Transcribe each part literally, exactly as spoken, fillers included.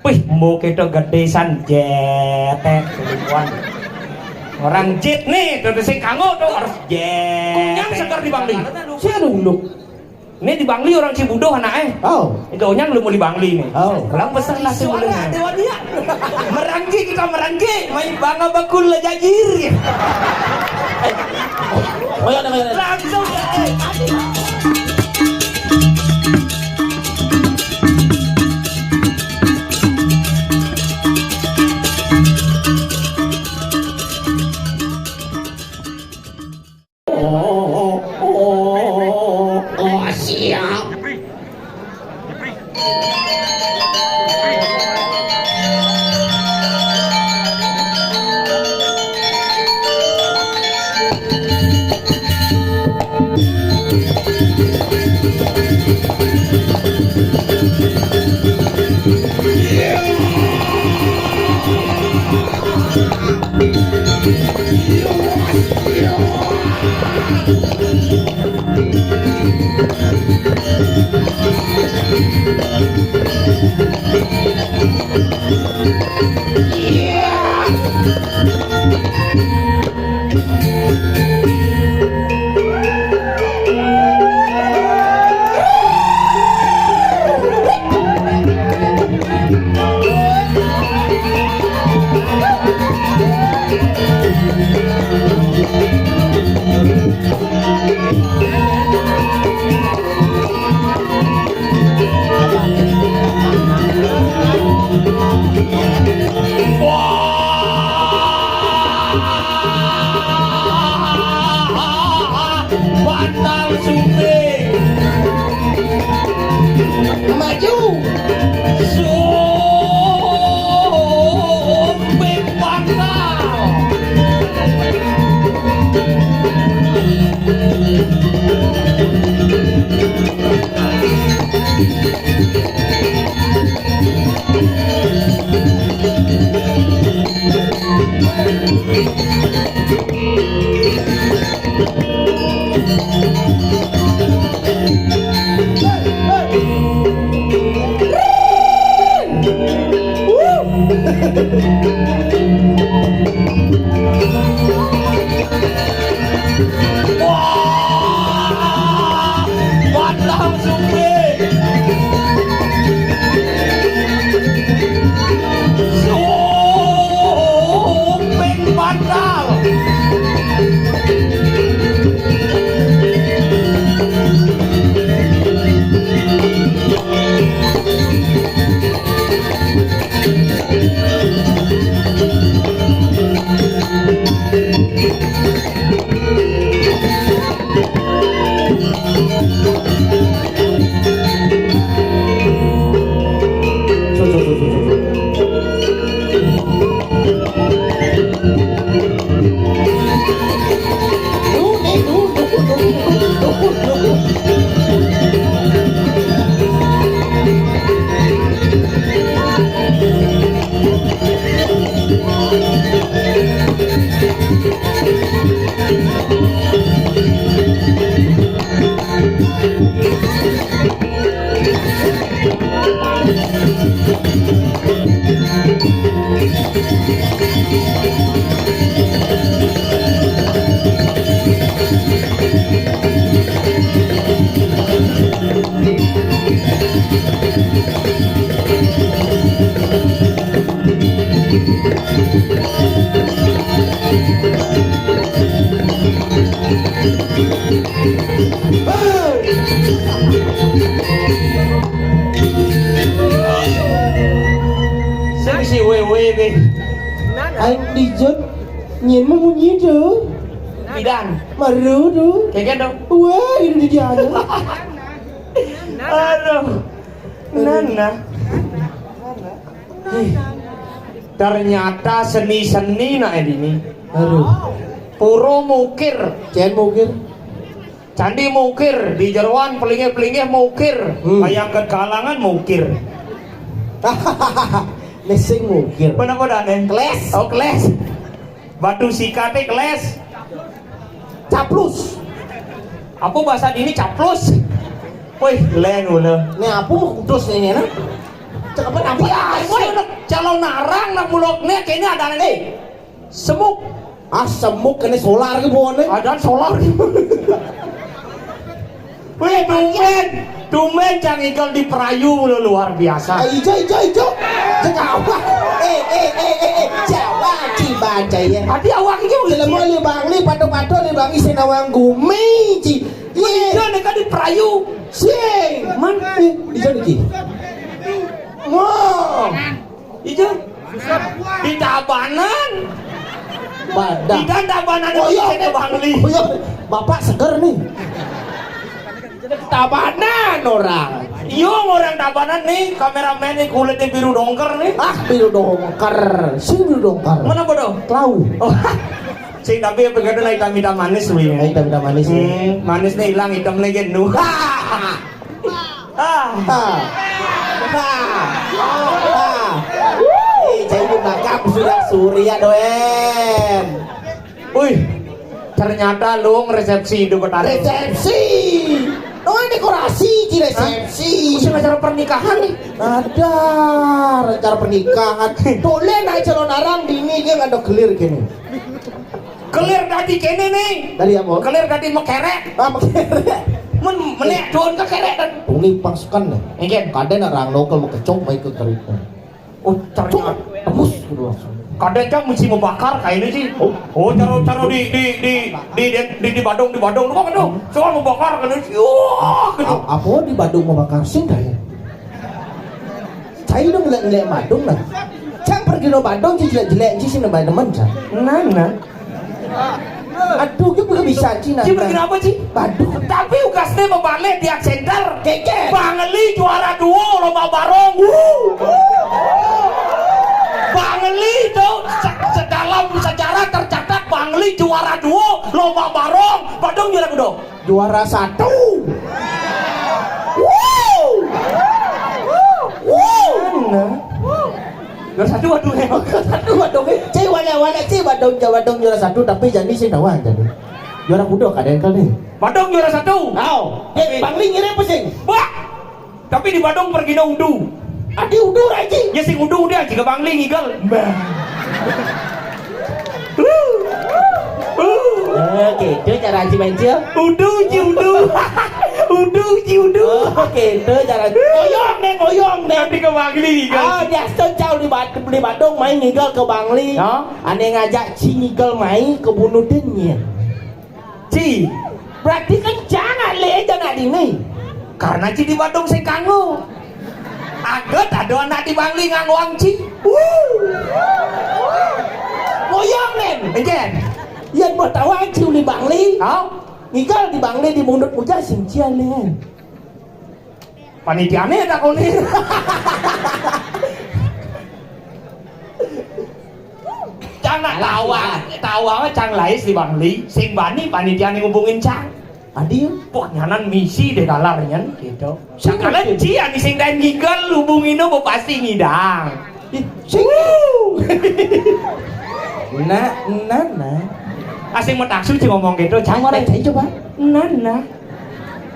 Wih, mbok itu gedé san jetek, selingkuhan. Orang jit nih, tuh sing kanggo tuh harus jet. Kunyang seger di Bangli. Sing ada unduk. Ini di Bangli orang Cibudo anak eh. Oh. Itu onyang lu mau di Bangli nih. Oh. Orang besar lah sih boleh. Merangki kita merangki, main banga bakul lah jajir. Eh, oh, ya, ya, ya. Langsung ya. Eh, Bantal Sumping. Maju. Sumping Bantal. Wah! Padang Sumping. Sumping Padang. Sing si Wewe kuwi. Aing dijut nyen munyi tuh. Pidan. Maru tuh. Kayak gitu. Wah, ini di jalan. Aduh. Nana. Ih, ternyata seni-seni nak ini. Aduh. Puro mukir. Cén mukir. Candi mukir, di jeroan pelinggih-pelinggih mukir. Hmm. Kayak ke kalangan mukir. Lesing mukir. Bener-bener nih. Keles. Oh, keles. Batu sikate keles. Caplus. Apa bahasa ini caplus? Wih, lain ulah. Nih apa mau kudus nih, nah? Cakep apa? Ya, Calonarang nak bulog né kéné adané né. Semuk. Ah, semuk kéné solar ki buané. Ada solar. Wih, tumben. Tumben Cang Igel diperayu mulu luar biasa. Ah, ijo, ijo, ijo. Cék awak. Eh, eh, eh, eh, eh. Jawa, Ciban, Cai, ya. Adi awak iki wong jelema Li Bangli, pato-pato Li Bangli sing nawang gumi, Ci. Ijo nek diperayu. Sing. Man, eh, ijo niki. Wah. Ijo. Di Tabanan. Badan. Di Tabanan. Oh, iya. Ke Bangli. Oh, iya. Bapak seger nih. Tabanan orang. Iya, orang Tabanan nih, kameramen nih kulitnya biru dongker nih. Ah, biru dongker. Sing biru dongker. Mana bodoh? Klau. Oh. Sing tapi apa kata lah hitam-hitam manis wih. Hitam-hitam manis, ya. Hmm, manis nih hilang, hitam lagi nu. Ah. Ah. Ah. Ah. Eh, jadi bakap sudah surya doen. Wih, ternyata lu ngeresepsi itu petani. Resepsi. Oh, dekorasi di resepsi. Hah? Musim acara pernikahan nih. Ada acara pernikahan. Tulen aja lo narang dini dia nggak ada clear gini. Kelir dadi kéné nih. Dadi apa? Kelir dadi mekerek. Ah, mekerek. Men menek doon kekerek kan. Tuni pasukan nih. Engken. Kadén orang lokal mekecok baik ke keriknya. Oh, ternyata. Tembus gitu langsung. Kadén Cang mesti membakar kayak ini sih. Oh. Oh, caro caro di di di di di, di, di Badung, di Badung lu kan tuh. Soal membakar kan sih. Wah, gitu. A- apa di Badung membakar sing kayak? Cai dong ngelek-ngelek Badung nah. Cang pergi no Badung sih jelek-jelek sih sing nambah temen Cang. Nah, nah. Aduh, gue belum bisa Cina. Ci berkira apa, Ci? Badung. Tapi ukasnya membalik di center. Keke. Bangli juara duo lomba barong. Wuh. Bangli itu se- sedalam sejarah tercatat Bangli juara duo lomba barong. Badung juara kudo. Juara satu. Wuh. Wuh. Nah. Juara satu Badung ya. Satu Badung. Ci wala-wala Ci Badung, Badung juara satu tapi jadi sing tawang jadi. Juara kudo kadén kali. Badung juara satu. Aw. Eh, Bangli ngirim pusing. Wah. Tapi di Badung pergi no udu. Adi udu aja. Ya sing udu dia juga Bangli ngigel. Bah. Oke, itu cara Haji Mencil. Udu, Ci, udu. Udu, Ci, udu. Oke, itu cara. Oyong deh, oyong deh. Nanti ke Bangli kan. Oh, dia tuh jauh di Badung, di Badung main ngigel ke Bangli. Ya. Aneh ngajak Ci ngigel main ke Bunudin ya. Ci, berarti kan jangan le jangan ini. Karena Ci di Badung sing kanggo. Aget ada anak di Bangli nganggo Ci. Wuh. Oyong deh. Engken. Yang mau tahu Ci di Bangli. Hah? Ngigel di Bangli di Bunut Muja sing cian nih. Panitiane tak koni. Cang nak tawa, tawa mah Cang Lais di Bangli, sing bani panitiane ngubungin Cang. Adi, wah nyanan misi deh galarnya gitu. Sakalian Ci ani sing dan ngigel hubungin apa pasti ngidang. Ih, sing. Nah, nah, nah. Asing metaksu Ci ngomong gitu, Cang. Cang orang Ci coba. Nah, nah.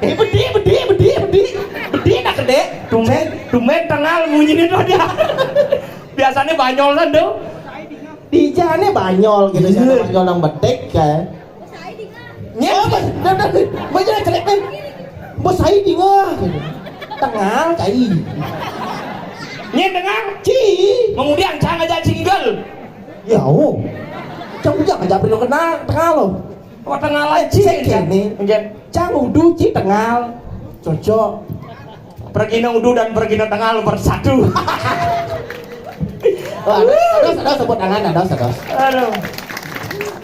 Eh, bedi, bedi, bedi, bedi. Bedi nak gede. Tumben, tumben tengal bunyinya tuh dia. Biasanya banyol kan tuh. Dijane banyol gitu, iya. Banyol nang betik kan. Nyet, apa? Dah, dah, dah. Baca cerita. Bos saya di wah. Tengal cai. Nyet tengal. Ci. Kemudian jangan aja single. Ya, oh. Cang ujang aja perlu kenal, tengal lo. Apa tengal aja? Cek ini. Cang udu ci tengal. Cocok. Pergi udu dan pergi tengal bersatu. Aduh, aduh, sebut tangan, aduh, aduh. Aduh.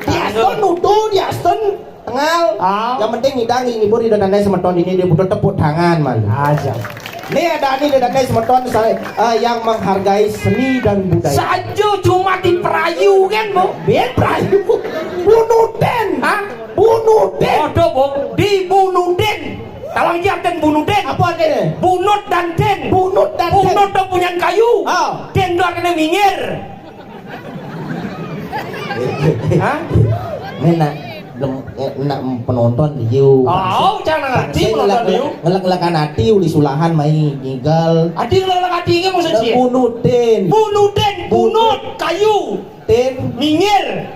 Diaston udu, diaston tengal. Ah. Yang penting ngidang ngibur di danai semeton ini dia butuh tepuk tangan man. Aja. Ini ada nih di danai semeton saya eh, yang menghargai seni dan budaya. Saja cuma di perayu kan, Bu? Biar perayu. Bunuten. Hah? Bunuten. Waduh, Bu. Di Bunuten. Kalau nyiapkan Bunuten. Apa artinya? Bunut dan den. Bunut dan den. Bunut tuh punya kayu. Ah. Den tuh artinya minggir. Hah? Ngena. Lem, eh, nak penonton liu. Oh, jangan ngerti penonton liu. Ngelek-ngelekan ati uli sulahan mai ngigal. Ati ngelek-ngelekan ati ini maksud sih? Bunuten. Bunuten, bunut, kayu. Tin. Minggir.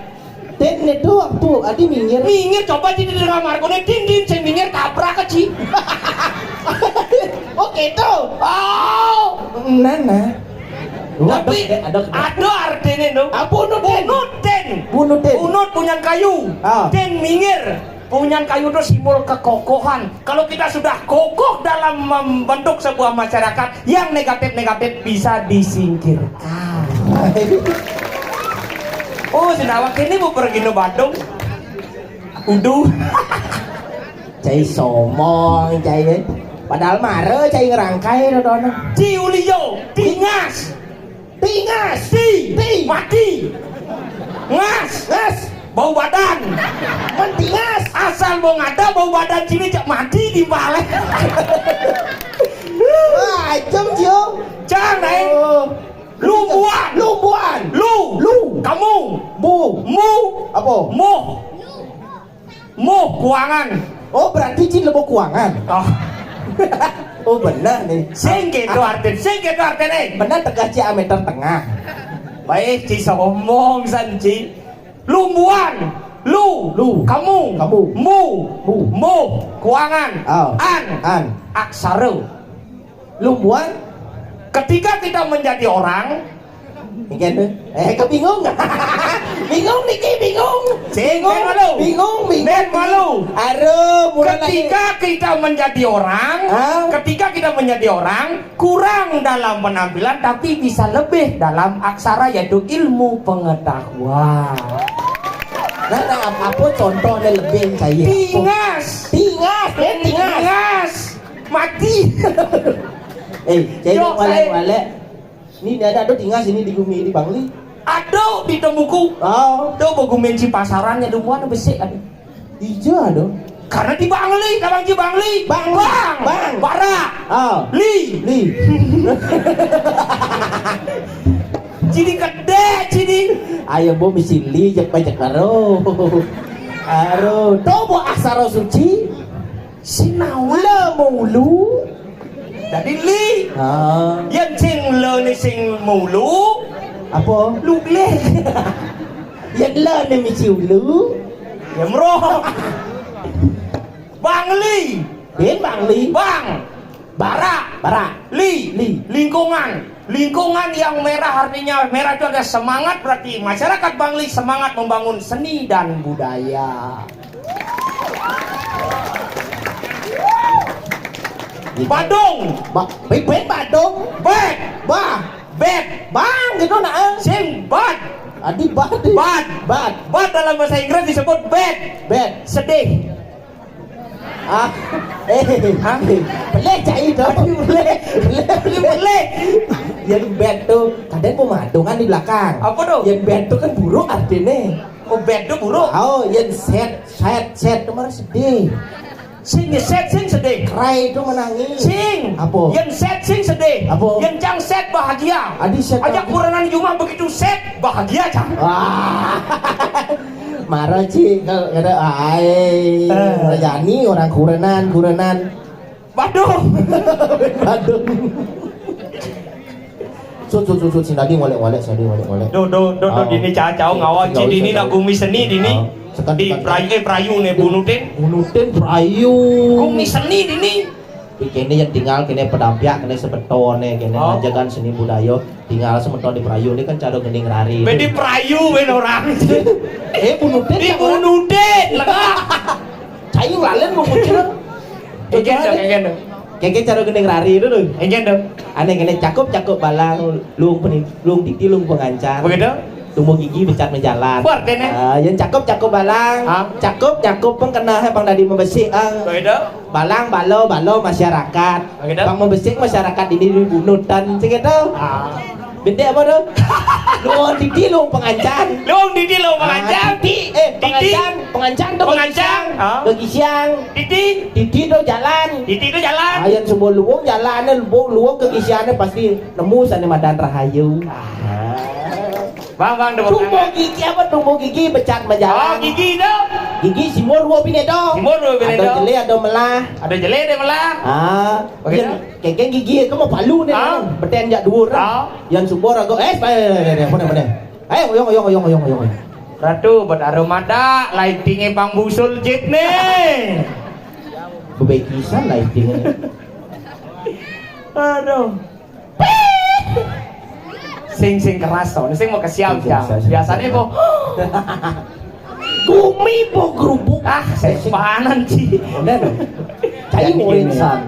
Tin itu waktu ati minggir. Minggir coba di dengar Marco nih, tin, tin, saya minggir tabrak aja. Oh gitu. Oh. Nah, nah. Tapi ada, ada artinya, no? Apa bunuten? Bunuten. Bunuten. Bunut punyan kayu. Ah. Tin minggir. Punyan kayu itu simbol kekokohan. Kalau kita sudah kokoh dalam membentuk sebuah masyarakat, yang negatif-negatif bisa disingkirkan. Oh, sinawa kini mau pergi no Badung. Uduh. Cai somong, cai. Padahal mare cai ngerangkai dodono. Ciulio, tingas. Tingas. Ti. Ti. Mati. Ngas. Ngas. Bau badan. Mentingas. Asal mau ngada bau badan sini cak mati di balai. Wah, ajem, Cio. Jangan, eh. Oh. Lumbuan. Lumbuan. Lu. Lu. Kamu. Bu. Mu. Apa? Muh. Muh, kuangan. Oh, berarti cin lebo kuangan. Oh. Oh, benar nih. Sing gitu artin, sing gitu artin, eh. Benar tegak ci meter tengah. Baik, ci sombong san, ci. Lumbuan. Lu. Lu. Kamu. Kamu. Mu. Mu. Muh. Kuangan. Oh. An. An. Aksara. Lumbuan. Ketika kita menjadi orang, Mungkin tuh. Eh, kebingung. Bingung niki, bingung. Sing, bingung. Ben malu. Bingung, bingung. Ben malu. Aduh, mulai lagi. Ketika kita menjadi orang, hah? Ketika kita menjadi orang, kurang dalam penampilan tapi bisa lebih dalam aksara yaitu ilmu pengetahuan. Nah, nah, apa, apa contohnya lebih saya? Tingas. Tingas, eh, tingas. Tingas. Mati. Eh, jadi yo, walek-walek. Ini ada, ada tingas ini di gumi di Bangli. Ada di Tembuku. Oh. Tuh, begumen si pasarannya dumuan besik ada. Iya ada. Karena di Bangli, dalam di Bangli. Bang. Bang. Bang. Bara. Oh. Li. Li. Jadi gede, jadi. Ayo, bu, misi li, jek pajak karo. Aduh, tuh, bu, aksara suci. Sinawa. Le mulu. Jadi li. Ah. Yang sing le ni sing mulu. Apa? Lu le. Yang le ni misi ulu. Ya meroh. Bangli. Bin Bangli. Bang. Bara. Bara. Li. Li. Lingkungan. Lingkungan yang merah artinya merah itu ada semangat, berarti masyarakat Bangli semangat membangun seni dan budaya. Badung. Ba-, baik, baik, Badung. Bet. Bah. Bet. Bang, gitu, nah, eh. Sing, bad. Adi bad. Bad. Bad. Bad dalam bahasa Inggris disebut bad. Bad. Sedih. Ah, eh, ah, pelih cai tu. Pelih, pelih, pelih. Yang bad tu, kadang pemadungan di belakang. Apa tu? Yang bad tu kan buruk artinya. Oh, bad tu buruk? Oh, yang sad, sad, sad tu marah sedih. Sing sad, sing sedih. Cry tu menangis. Sing. Apa? Yang sad, sing sedih. Apa? Yang cang sad bahagia. Adi sad. Ajak bahagia. Kurenan jumah begitu sad, bahagia cang. Wah. Marah, Cik, kalau kata, ai, eh. Rajani orang kurenan, kurenan. Badung. Badung. Sut, sut, sut, sut, sing tadi ngolek-ngolek, sing tadi ngolek-ngolek. Do, do, do, do, oh. Dini cacau ngawal, Cik, dini nak gumi seni, dini. Oh. Sekan, di sekan. Perayu, eh, perayu nih, bunutin. Bunutin perayu. Gumi seni, dini. Kene yang tinggal, kene pedampiak, kene sebetone, kene oh. Ngajakan seni budaya. Tinggal semeton di perayu ni kan cara gending rari. Bedi perayu, ben orang. Eh, bunutin. Di bunutin, lega. Cai lalen mau muncul. Keke, keke, keke cara gending rari tu tu. Keke tu. Ane kene cakep, cakep balang, lung peni-, lung titi, lung pengancar. Begitu? Tumbuh gigi becat menjalan. Buat deh, nih. Ah, yang cakep, cakep balang. Ah. Cakep, cakep pun kena, eh, bang tadi membesik, ah. Begitu? Balang, balo, balo masyarakat. Begitu? Bang membesik masyarakat ini di bunutan, segitu. Ah. Bendek apa tu? Luang titi, luang pengancan. Luang titi, luang pengancan. Ah, titi, eh, titi. Pengancan, pengancan tu pengancan. Ah. Bagi siang. Titi. Titi tu jalan. Titi tu jalan. Ah, yang semua luang jalan, luang, luang ke kisian pasti nemu sana madan rahayu. Ah. Bang, bang, tepuk tangan. Tumbuh gigi apa? Tumbuh gigi becat majalan. Oh, gigi tu. Gigi simbol dua bini tu. Simbol dua bini tu. Ada jelé, ada melah. Ada jelé, ada melah. Ah, begitu. Kéngkén gigi kamu palu ni. Ah. Beten jak dua orang. Ah. Yang subur aku. Eh, eh, eh, eh, mana, mana? Eh, oyong, oyong, oyong, oyong, oyong. Ratu, betara madak, lightingnya pang busul jit ni. Bebekisan lightingnya. Aduh. Sing, sing keras to, sing mau kesiam. Sing, sing, sing. Biasanya mau gumi po gerubuk. Ah, sepanan, Ci. Udah dong. Cai. Jadi gini. Insan.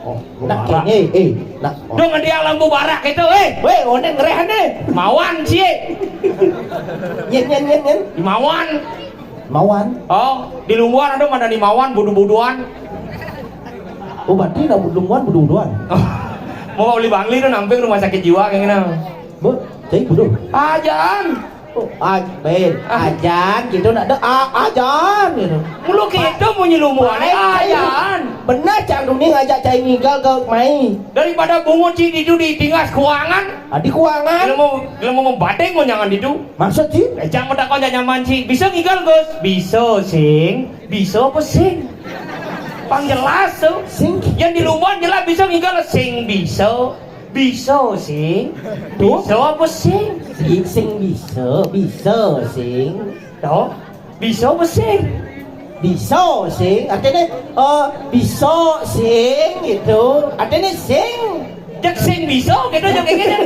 Oh, nak marah. Kene, eh, nak. Dong dia lampu barak itu, eh. Weh, oné ngereh né. Mawan, Ci. Yen, yen, yen, yen. Mawan. Mawan. Oh, di Lumbuan ada mana di Mawan, budu-buduan. Oh, berarti nak Lumbuan budu-buduan. Mau beli Bangli tu namping rumah sakit jiwa kayak gini. Bu, cai budu. Ajan. Oh, aj-, ben, ah. Ajan gitu nak ada a-, ajan gitu. Mulu kita mau nyelumuan, baik, cai. Ajan. Benar cang duni ngajak cai ngigal ke mai. Daripada bungut ci itu di tinggal kuangan. Ah, di kuangan. Ilmu, ilmu membatik mau jangan itu. Maksud ci? Eh, jangan takon jangan nyaman ci. Bisa ngigal, Gus? Bisa, sing. Bisa apa sing? Pang jelas tu. Sing. Yang di Lumbuan jelas bisa ngigal sing bisa. Bisa sing. Tuh. Bisa apa sing? Sing, sing bisa, bisa sing. Tuh. Bisa apa sing? Bisa sing. Artinya, eh, bisa sing gitu. Artinya sing. Cek sing bisa gitu, cek ini.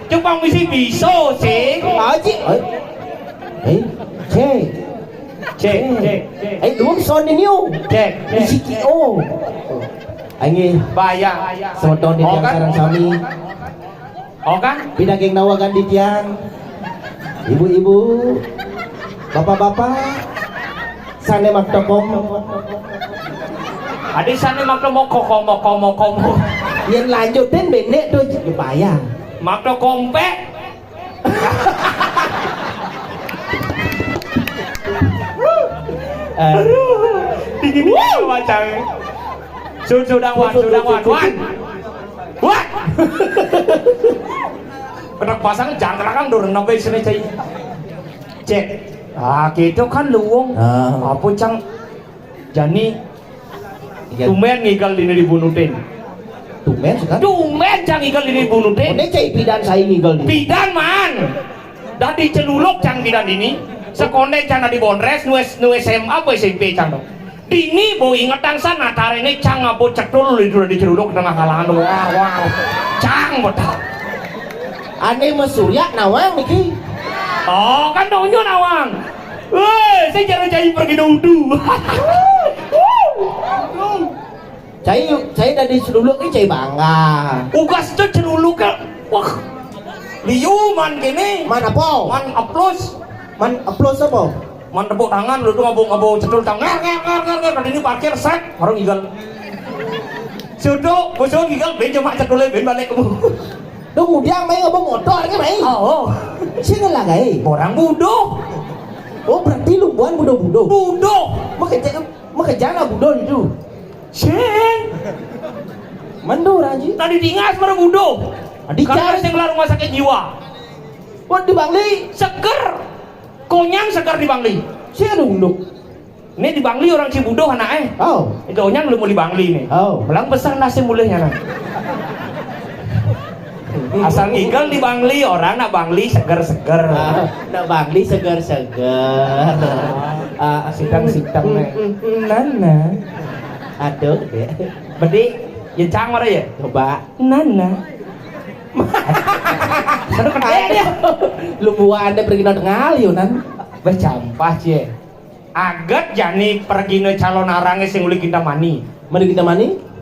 Cuma misi bisa sing. Aji. Eh, eh, cek. Cek, cek, cek. Eh, dua sound ini, oh. Cek, cek. Bisi ki, oh. Inggih. Bayang. Semeton di. Oh, kan? Sareng sami. Oh, kan? Pidaging nawa kan di tiang. Ibu-ibu, bapak-bapak, sane maktokom. Adi sane makto moko, moko, moko, moko. Yang lanjutin benek tu bayang. Makto kompek. Eh. Aduh, dingin ini macam. Sun, sudah, Wan, sudah, Wan, Wan. Wan. Kena pasang jangkrak kan dorong sampai sini, cai. Cek. Ah, gitu kan luwung. Ah. Apa, Cang? Jani. Iya. Tumben ngigal dini dibunutin. Tumben, Sekar? Tumben, Cang, ngigal dini dibunutin. Ini cai pidan saya ngigal dini. Pidan, man. Dadi celuluk, Cang, pidan dini. Sekonde, Cang, dadi bondres, nu S-, nu S M A apa S M P, Cang, dong. Dini, bo, ingetan san, natarene, Cang, abo cetul, itu dadi celuluk tengah kalangan, wah, wah. Cang, betul. Ane mesuryak nawang niki. Oh, kan dong nawang. Weh, saya cara cai pergi udu. Cai, cai dari celuluk ni cai bangga. Ugas tu celuluk kan. Wah. Liu man kene. Man apa? Man aplaus. Man aplaus apa? Man tepuk tangan lu tu ngabung-ngabung cetul tang. Ngar, ngar, ngar, ngar, ngar. Kali ini parkir set, baru ngigal. Sudu, busuk ngigal, ben cuma cetul ben balik ke. Dong udah main ngabung motor ke main? Oh, oh. Sini lah, gai. Orang budo. Oh, berarti lu buan budo-budo. Budo. Makanya, makanya budo itu. Sing. Mendur, Haji. Tadi tingas baru budo. Tadi. Karena cari sing keluar rumah sakit jiwa. Wah, di Bangli. Seger. Konyang seger di Bangli. Sing ada unduk. Ini di Bangli orang Cibudo anak eh. Oh. Itu onyang belum mau di Bangli nih. Oh. Belang besar nasi mulihnya nah. Asal ngigal di Bangli orang nak Bangli seger-seger. Ah, nak Bangli seger-seger. Ah, sidang-sidang nih. Nana. Aduh, deh. Bedi, ya cang ora ya? Coba. Nana. Aduh, kedek dia. Lu buah anda pergi nang tengah, Yunan. Bercampah, cie. Aget jani pergine calon arange sing uli Kintamani. Mana Kintamani?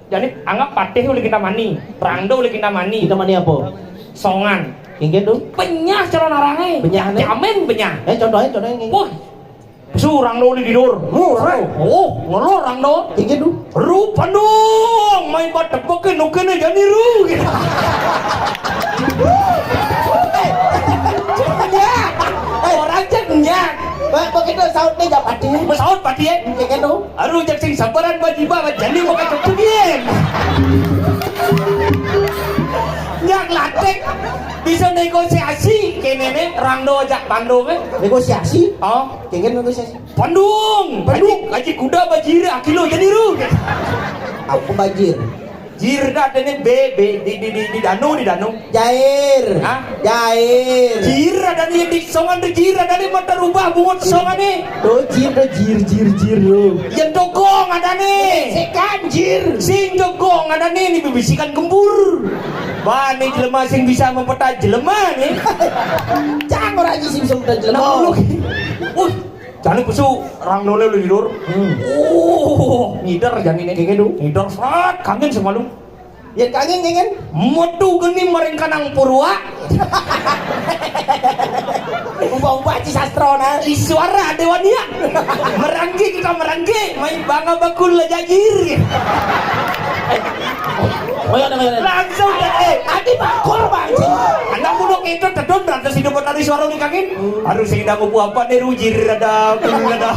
Jani anggap patih uli Kintamani, Prangdo uli Kintamani. Kintamani apa? Songan. Inggih tu. Penyah calon arange. Penyah ne? Jamin penyah. Eh, contohnya, contohnya inggih. Wah, surang do uli tidur. Murah. Oh, ngelor rang do. Inggih tu. Rupan dong, main bat tepuk ke nuke ne jani ru. Gitu. Ya, orang cek ya. Pak, begitu saut ni jawab pati. Saut pati, eh? Ya kan tu? Aru cek sing sabaran bajiba, jani mau kacau tu dia. Nyak lata Bisa negosiasi kéné né, rang do jak Bandung é. Negosiasi? Oh, kéngkén negosiasi. Bandung, Bandung. Aji, aji kuda bajir akilo jadi ru. Apa bajir? Jir dah ada né bé, bé, di, di, di, di danu, di danu. Jair. Hah? Jair. Jir ada né di songan tuh, jir ada né mata rubah bungut songan né. Tuh jir, tuh jir, jir, jir, tuh. Yang togong ada né. Sekan jir. Sing togong ada né, ini bibisikan gembur. Bah, né jelema sing bisa mempeta jelema né. Cang orang sing bisa mempeta jelema. Nah, lu. Uh, jani pesu rang dole lu tidur. Hmm. Oh, ngider jani né. Kéngkén tuh. Ngider, sat, kangen semalam. Ya kangen, kangen. Metu geni maring kanang purwa. Ubah-ubah ci sastra nah. Iswara Dewania. Meranggi kita meranggi, main banga bakul jajir. Oh ya, oh ya. Langsung dah, eh, adi bakul bang. Anak muda itu tedon berarti hidup tadi suara ni kangen. Harus sing dah ngupu apa né, rujir ada, ada.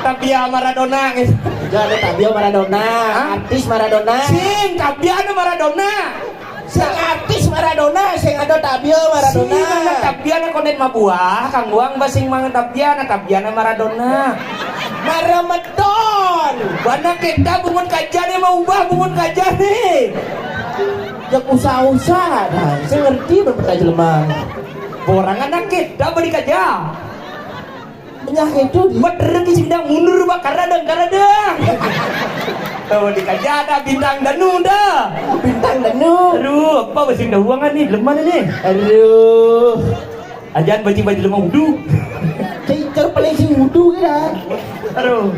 Tapi ya Maradona gitu. Itu ada Tabio Maradona, hah? Artis Maradona. Sing Tabiana Maradona. Sing artis Maradona, sing ada Tabio Maradona. Sing ada Tabiana konet mabuah, kang uang basing mang Tabiana, Tabiana Maradona. Maramedon. Bana kita bungut kaja né, mau ubah bungut kaja né. Jak usah-usah, nah, saya ngerti berpeta jelema. Borang anak kita beri kaja. Penyakit itu di Mat rezeki sing dah mundur, Pak, karadang, karadang. Tuh, dikaja ada bintang danu dah. Bintang danu. Aduh, apa masih dah uangan nih, lemah nih. Aduh. Ajaan baju-baju lemah wudu. Kayak ikan paling sing wudu ya. Aduh.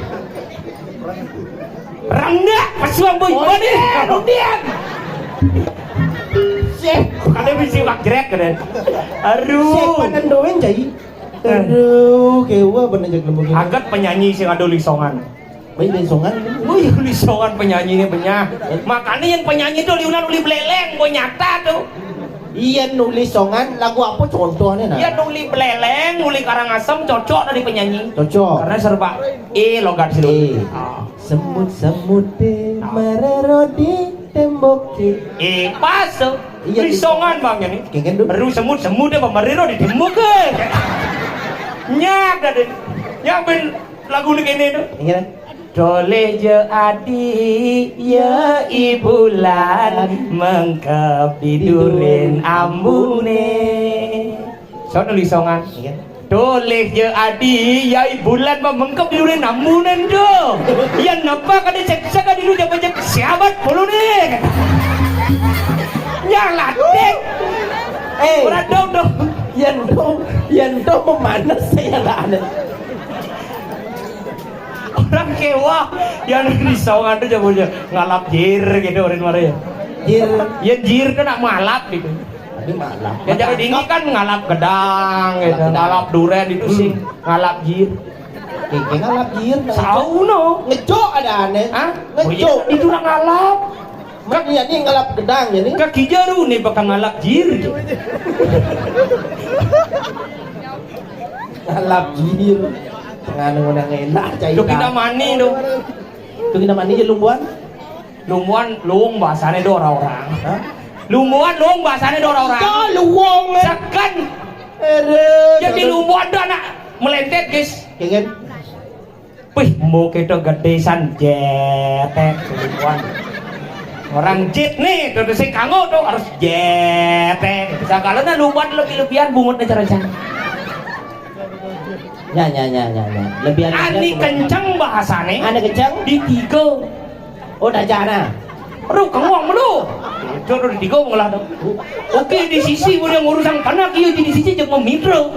Rangga, pesuang boy, oh, mana? Iya, rundian. Sip. Kada bisi wak jerek, kada. Aduh. Siapa nendoin, Cai? Aduh, kewa bener jak lembur. Agat penyanyi sing ada lisongan. Baik lisongan. Wih, lisongan penyanyi ini banyak. Makanya yang penyanyi tuh liunan uli beleleng, boy nyata tuh. Iya, nulis songan lagu apa contohnya nah? Iya, nuli beleleng, nuli Karangasem cocok dari penyanyi. Cocok. Karena serba E logat sih. E. Ah. Semut-semut dé marero di tembok. E pas tuh. Iya, lisongan bang ini. Kéngkén tuh. Baru semut-semut dé marero di tembok. Nyak dah deh. Nyak ben lagu ni kéné tuh. Iya. Toleh je adi ya i bulan mengkep di durin ambune. Sono lisongan. Iya. Toleh je adi ya i bulan mah mengkep di durin ambune do. Ya napa kada cek-cek di lu jabat cek siabat puluh nih. Ya latih. Eh, ora dong dong. Yang dong, yang dong memanas saya lah aneh. Orang kewa yang di sawangan tuh jamunya ngalap jir gitu orang mara ya. Jir. Ya jir kan nak malap gitu. Tapi malap. Ya jadi dingin kan ngalap gedang gitu, ngalap gedang. Ngalap duren itu sih, hmm, ngalap jir. Kiki ngalap jir. Sauno. Ngejok ada aneh. Hah? Ngejok. Oh, iya, itu orang ngalap. Mak ya ni ngalap gedang ya ni. Kaki jaru ni bakal ngalap jir. Ngalap jir. Nganu nang enak cai. Tuh kita mani tuh. Tuh kita mani je lumbuan. Lumbuan luung bahasane do orang-orang. Hah? Lumbuan luung bahasane do orang-orang. Itu luung, eh. Sekan. Ere, jadi lumbuan do anak melentet, guys. Kengen. Wih, mbok itu gedé san jetek lumbuan. Orang jit nih, tuh sing kanggo tuh harus jetek. Sakalana lumbuan lebih-lebihan bungutnya cara. Ya, ya, ya, ya, ya. Lebih anu. Ani kenceng bahasane. Ani kenceng? Di tiga. Oh, dah jana. Aduh, kengong lu. Jodoh di tiga mengelah dong. Oke, di sisi udah ngurusang panak, iya di sisi jeung memindro.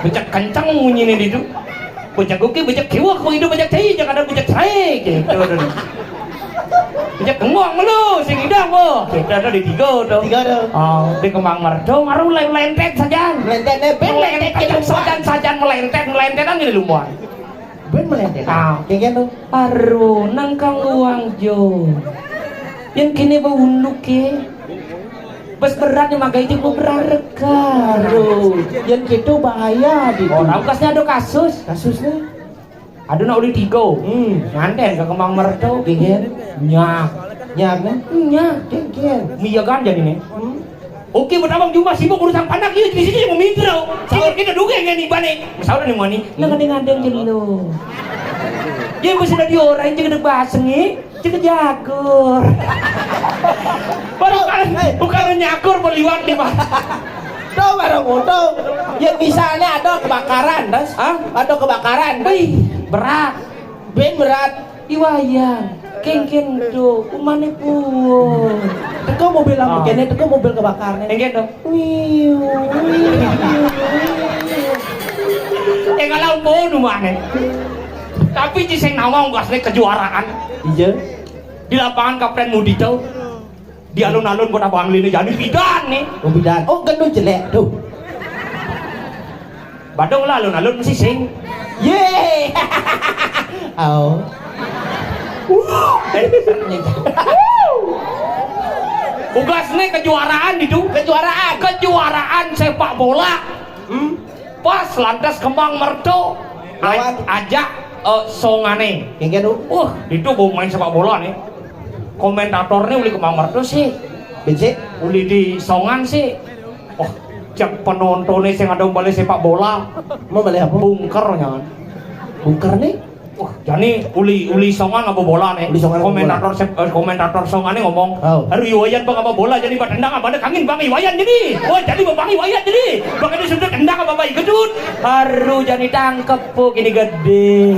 Becak kenceng munyi nih itu. Becak oke, becak kiwak, kok itu becak cai, jangan ada becak cai gitu. Becak kengong lu, sing idang kok. Kita ada di tiga tuh. Tiga tuh. Oh, di kembang merdo, ngaruh lain melentet saja. Melentet deh, ben melentet, melentet kita sajan, sajan melentet, melentetan gini lumbuan. Ben melentet. Ah. Kayak gitu. Aduh, nang kang uang jo. Yang kini bau unduk ke. Bes berat nih magai itu berareka. Aduh, yang gitu bahaya gitu. Oh, rampasnya ada kasus. Kasusnya? Aduh, nak uli tiga. Hmm. Nganten ke kembang merdo. Kayak gitu. Nyak. Nyak, nah. Nyak, dengkel. Mia kan jadi nih. Hmm. Oke, betawang cuma sibuk urusan panak, iya di sini mau mintro. Saur kita duga yang nih bane. Saur nih mani. Nang ada ngadeng jelo. Ya, bisa dari orang aja gede baseng, ya. Cek jagur. Baru kan, bukan nyakur, mau liwat nih, Pak. Tuh, baru mutu. Ya, misalnya ada kebakaran, terus? Hah? Ada kebakaran. Wih, berat. Ben berat. Iwayan. Kengken do, umane puwung. Teko mobil lampu kene, teko mobil kebakaran. Kengken do. Wiu, wiu, wiu. Eh, kalau mau rumahnya. Tapi ci sing nawang gasne kejuaraan. Iya. Di lapangan Kapten Mudito. Di alun-alun Kota Bangli ini jadi bidan nih. Oh, bidan. Oh, gendut jelek tuh. Badung lah alun-alun mesti sing. Ye. Oh. Eh, tugas nih kejuaraan itu. Kejuaraan. Kejuaraan sepak bola. Hmm? Pas lantas Kembang Merto. Lawan? Ajak, eh, songane. Kengken, uh. Wah, itu mau main sepak bola nih. Komentatornya uli Kembang Merto sih. Bensik? Uli di songan sih. Wah, cek penontonnya sing ada balik sepak bola. Mau balik apa? Bunker, nyan. Bunker nih? Wah, jadi uli, uli songan apa bola nih? Uli songan apa bola? Komentator sep-, eh, komentator songane ngomong, oh. Aduh, Iwayan bang apa bola jadi, bang tendang apa ada kangin bang Iwayan jadi. Wah, jadi bang Iwayan jadi. Bang itu sudah tendang apa bang gedut. Aduh, jadi tangkep po gini gede.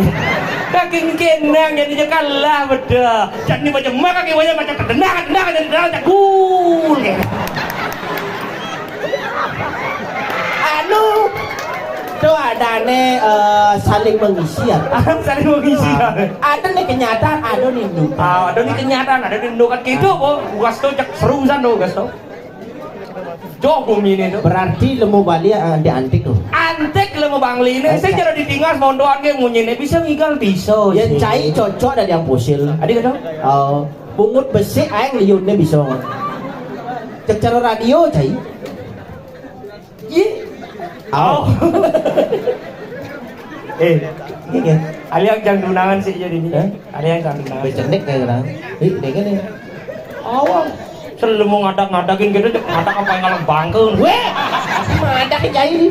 Kaki kenang jadi kalah beda. Jadi macam mah kaki Iwayan macam tendang, tendang, tendang, tendang, gol. Anu, tuh ada nih, eh, saling mengisi ya. Saling mengisi ya. Ada nih kenyataan, ada nih indukan. Ah, ada nih kenyataan, ada nih indukan gitu, kok. Tugas tuh cek seru san tuh, tugas tuh. Jogo mini tuh. Berarti lemu Bali, eh, di antik tuh. Antik lemu Bangli ini, saya jadi ditingas mondoan ke munyi nih bisa ngigal bisa. Ya, sih. Cai cocok ada yang fosil. Ada gitu? Oh, pungut besi aing liunnya bisa. Cek cara radio, cai. Ih. Oh. Eh, ini kan. Ada yang jang tunangan sih jadi ini. Hah? Ada yang jang tunangan. Becendek kayak orang. Ih, dia kan ini. Awal. Selalu mau ngadak-ngadakin gitu, cek ngadak apa yang ngalang bangkeun. Weh, ngadak jahil.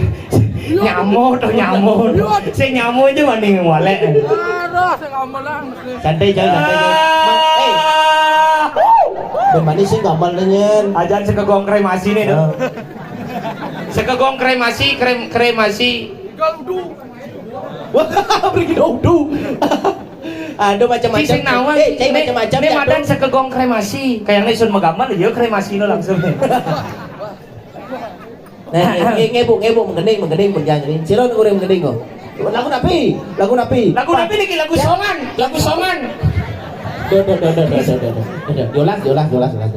Nyamo tuh nyamo. Saya nyamo aja mending walek. Santai jahil, santai jahil. Ma-, eh. Bagaimana sih gambarnya? Ajan sekegong kremasi nih tuh. Sekegong kremasi, krem-, kremasi. Wah, pergi dong, dong. Aduh, macam-macam. Ci sing nawang, eh, cai ini, macam-macam ini ya, madan tuh. Sekegong kremasi. Kayak ini sun megamal, ya kremasi lo langsung. Nah, nge-, nge-, ngebuk, ngebuk, menggending, menggending, menggending. Sira nunggu menggending kok. Lagu napi? Lagu napi? Lagu napi niki? Lagu songan, lagu songan. Duh, duh, duh. Jolas, jolas, jolas, jolas.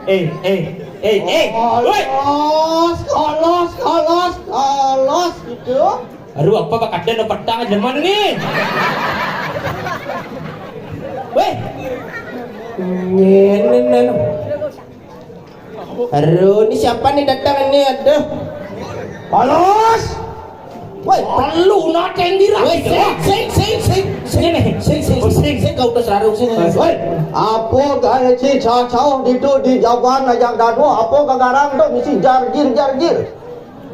Eh, eh, eh, eh. Woi. Olos, olos, olos, olos gitu. Aduh, apa bakatnya no petang aja mana nih? Weh. Nenen. Aduh, ini siapa nih datang ini? Aduh. Olos. Woi, perlu naten dirah. Woi, sing, sing, sing, sing. Sini. Sing, sing, sing, sing, kau terus larung sini. Woi, apa gaya ci cacau di tu di jagoan aja danu, apa gagarang tu mesti jargir, jargir.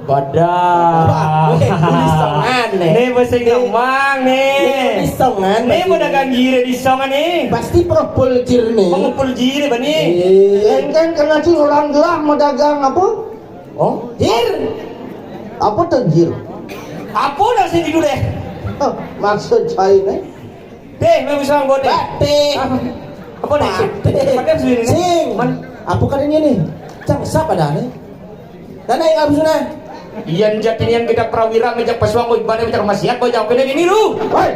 Badah. Wah, weh, di songan, nih. Nih, besi gampang, nih. Nih, di songan, nih, pasti. Mau dagang jire di songan, nih. Pasti propul jir, nih. Propul jire, bani. Iya. Enten kena ci orang gelah mau dagang apa? Oh, jir. Apa tuh jir? Apa dah sini dulu deh? Oh, maksud saya nih. Deh, mau bisa anggota. Batik. Apa? Apa nih? Batik. Pakai sendiri nih. Sing. Man. Apa kan ini nih? Cang sapa dah nih? Dana yang harus sudah. Iyan jatinian kita prawira ngejak pesuang, ibadah ngejak maksiat, bawa jawab kena ini lu. Woi,